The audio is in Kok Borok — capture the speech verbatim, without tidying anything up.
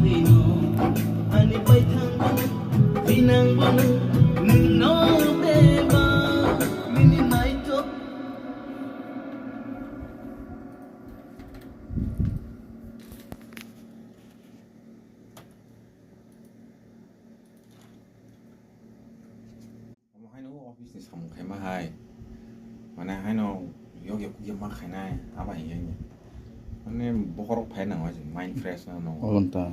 Ani paithang bono, thinang bono, nwngno beba, nini naithok. Omo haino office ni samung khaima hai. Mane haino yokya kukya ma khainai, abo hinkhe. Mane bokhorok phai nango, mind fresh nango. Oboni ta.